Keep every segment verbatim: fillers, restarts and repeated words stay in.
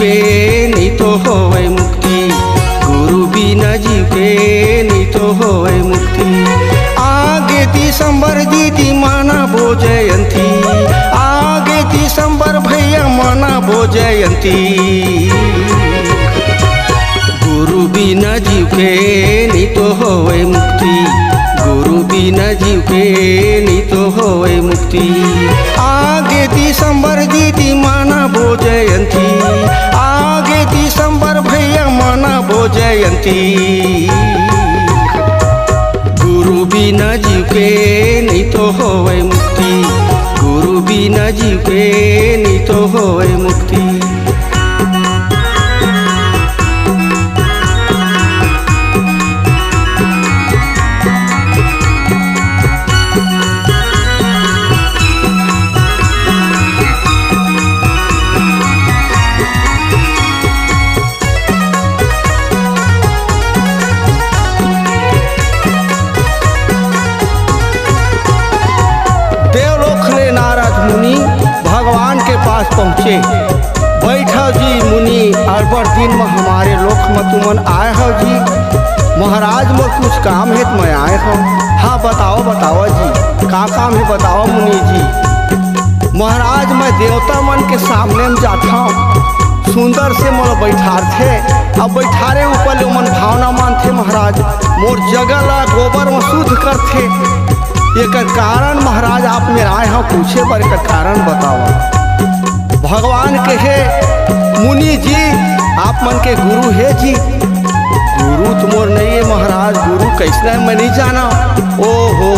के नइ तो होवय मुक्ति, गुरु बिना जीव के नइ तो होवय मुक्ति। आगे दिसंबर दीदी मनाबो जयंती, आगे दिसंबर भैया मनाबो जयंती। गुरु बिना जीव के नइ तो होवय मुक्ति, गुरु बिना जीव के नइ तो होवय मुक्ति। आगे दिसंबर दीदी मनाबो जयंती, आगे दिसंबर भैया मनाबो जयंती। गुरु बिना जीव के नइ तो होवय मुक्ति, गुरु बिना जीव के नइ तो होवय मुक्ति। देवलोक ले नारद मुनि भगवान के पास पहुँचे। "बैठव जी मुनि, अब्बड़ दिन म हमर लोक म तुमन आय हव जी। महाराज, मोर कुछ काम हे त मैं आय हव।" "हाँ, बतावव, बतावव जी, का काम हे, बतावव मुनि जी।" "महाराज, मैं देवता मन के सामने म जाथव, सुंदर से मोला बइठारथे, अउ बइठारे ऊपर ले ओमन भावना मानथे महाराज, मोर जगह ला गोबर म शुद्ध करथे। एकर कारण महाराज, आप मेर आय हव पूछे बर, एकर कारण बतावव।" भगवान कहे, "मुनि जी, आप मन के गुरु हे जी।" "गुरु त मोर नइ हे महाराज, गुरु कइसना हे मैं नइ जानव।" "ओहो,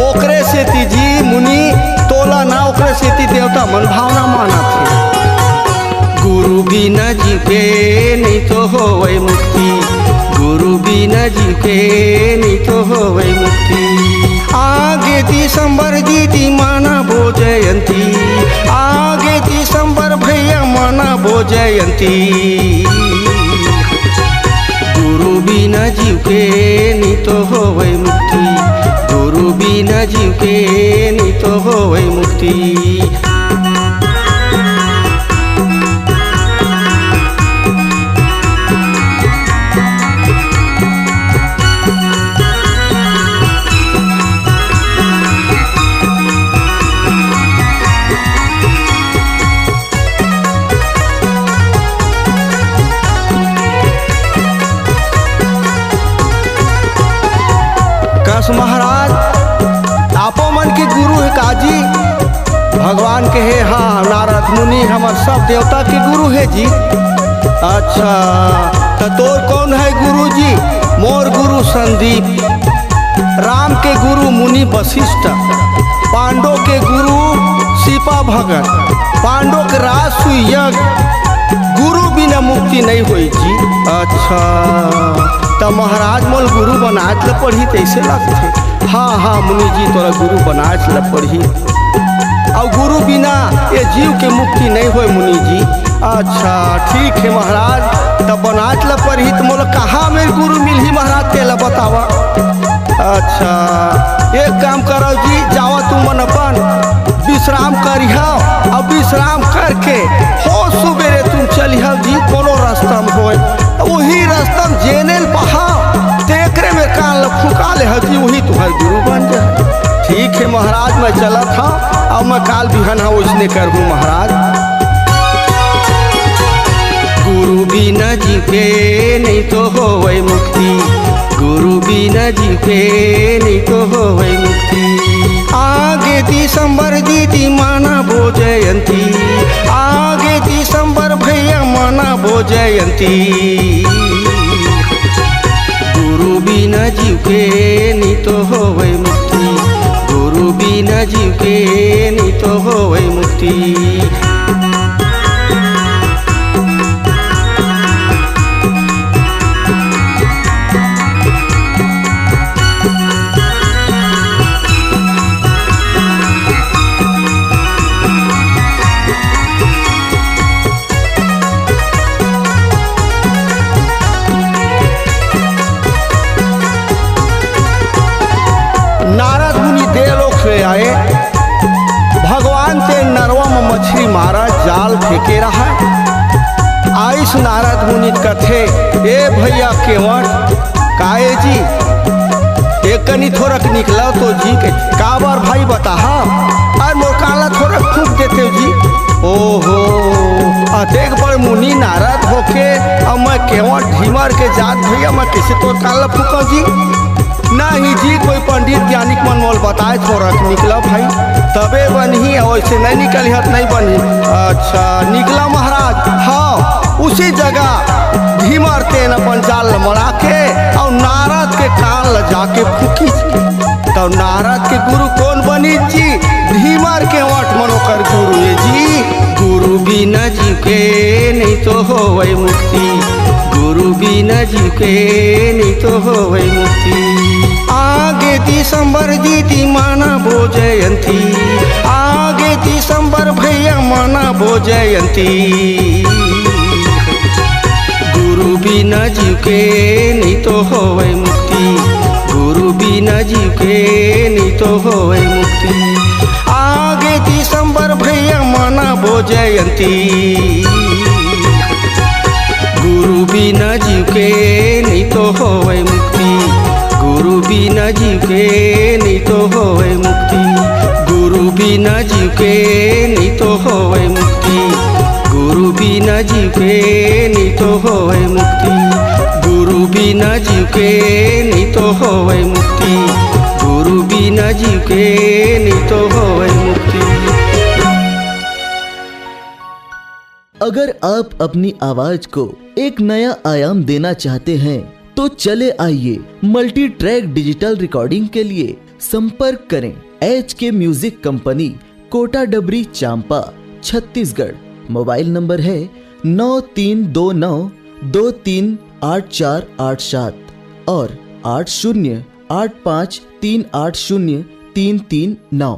ओकरे सेती जी मुनि, तोला ना, ओकरे सेती देवता मन भावना मानत हे।" गुरु बिना जीव के नइ तो होवय मुक्ति, गुरु बिना जीव के नइ तो होवय मुक्ति। आगे दिसंबर दीदी मनाबो जयंती, आगे दिसंबर भैया मनाबो जयंती। गुरु बिना जीव के नइ तो होवय मुक्ति, गुरु बिना जीव के नइ तो होवय मुक्ति। कस महाराज, आपो मन के गुरु हे काजी? भगवान कहे, "हाँ, नारद मुनि हमर सब देवता के गुरु हे जी।" "अच्छा, त तोर कौन हे गुरु जी?" "मोर गुरु संदीप।" राम के गुरु मुनि वशिष्ठ, पांडव के गुरु सीपा भगत, पांडव के राजसूय यज्ञ, गुरु बिना मुक्ति नइ होय जी। अच्छा, त महाराज मोला गुरु बनाच ल पड़ही तइसे लगथे। हाँ, हाँ, मुनि जी, तोला गुरु बनाच ल पड़ही। अउ गुरु बिना ए जीव के मुक्ति नइ होय मुनि जी। अच्छा, ठीक हे महाराज, त बनाच ल पड़ही त मोला कहाँ मेर गुरु मिलही महाराज, तेला बतावा। अच्छा, एक काम करव जी, जावा तुमन अपन विश्राम करिहव, अउ विश्राम करके हो सुबेरे तुम चलिहव जी, कोनो रस्ता म होय, उही रस्ता म जेने ल पाहव, तेकरे मेर कान ल फुका लेहव जी, उही तुंहर गुरु बन जाय। ठीक हे महाराज, मैं चलत हंव, अउ मैं काल बिहन ह ओइसने करहूं महाराज। गुरु बिना जीव के नइ तो होवय मुक्ति, गुरु बिना जीव के नइ तो होवय मुक्ति। आगे दिसंबर दीदी मनाबो जयंती, आगे दिसंबर भैया मनाबो जयंती। गुरु बिना जीव के नइ तो होवय मुक्ति, गुरु बिना जीव के नइ तो होवय मुक्ति। नारद मुनि देवलोक ले आए। भगवान तेन नरवा म मछरी मारत जाल फेंके रहय। नारद मुनि कथे, "ए भैया केवट, काए जी, एकनी थोरक निकला तो जी के, काबर भाई बताहा, अउ मोर कान ला थोरक फूंक देते जी।" ओहो, अतेक बड़ मुनि नारद होके, अब मैं केवट ढीमर के जात भैया, मैं कैसे तोर कान ला फूंका जी? नहीं जी, कोई पंडित ज्ञानिक मन मोल बताए थोरक निकला भाई, तबे बनही, अउ ऐसे नहीं निकलिहत नहीं बनही। अच्छा, निकला महाराज, हाँ, उसी जगह ढीमर तेन अपन जाल ल मड़ा के अउ नारद के कान ल जाके फूकिस। तब नारद के गुरु कोन बनिस जी? ढीमर केवट मन ओकर गुरु ए जी। गुरु बिना जीव के नहीं तो होवय मुक्ति, गुरु बिना जीव के नहीं तो होवय मुक्ति। आगे दिसंबर दीदी मनाबो जयंती, आगे दिसंबर भैया मनाबो जयंती। गुरु बिना जीव के नहीं तो होवय मुक्ति, गुरु बिना जीव के नहीं तो होवय मुक्ति। आगे दिसंबर भैया मनाबो जयंती। गुरु बिना जीव के नहीं तो होवय मुक्ति, गुरु बिना जीव के नहीं तो होवय मुक्ति, गुरु बिना जीव के नहीं तो होवय मुक्ति, गुरु बिना जीव के नहीं तो होवय मुक्ति, गुरु बिना जीव के नहीं तो होवय मुक्ति, गुरु बिना जीव के नहीं तो होवय मुक्ति। अगर आप अपनी आवाज को एक नया आयाम देना चाहते हैं, तो चले आइए मल्टी ट्रैक डिजिटल रिकॉर्डिंग के लिए संपर्क करें एच के म्यूजिक कंपनी, कोटा डबरी, चांपा, छत्तीसगढ़। मोबाइल नंबर है नौ तीन दो नौ दो तीन आठ चार आठ सात और आठ शून्य आठ पाँच तीन आठ शून्य तीन तीन नौ।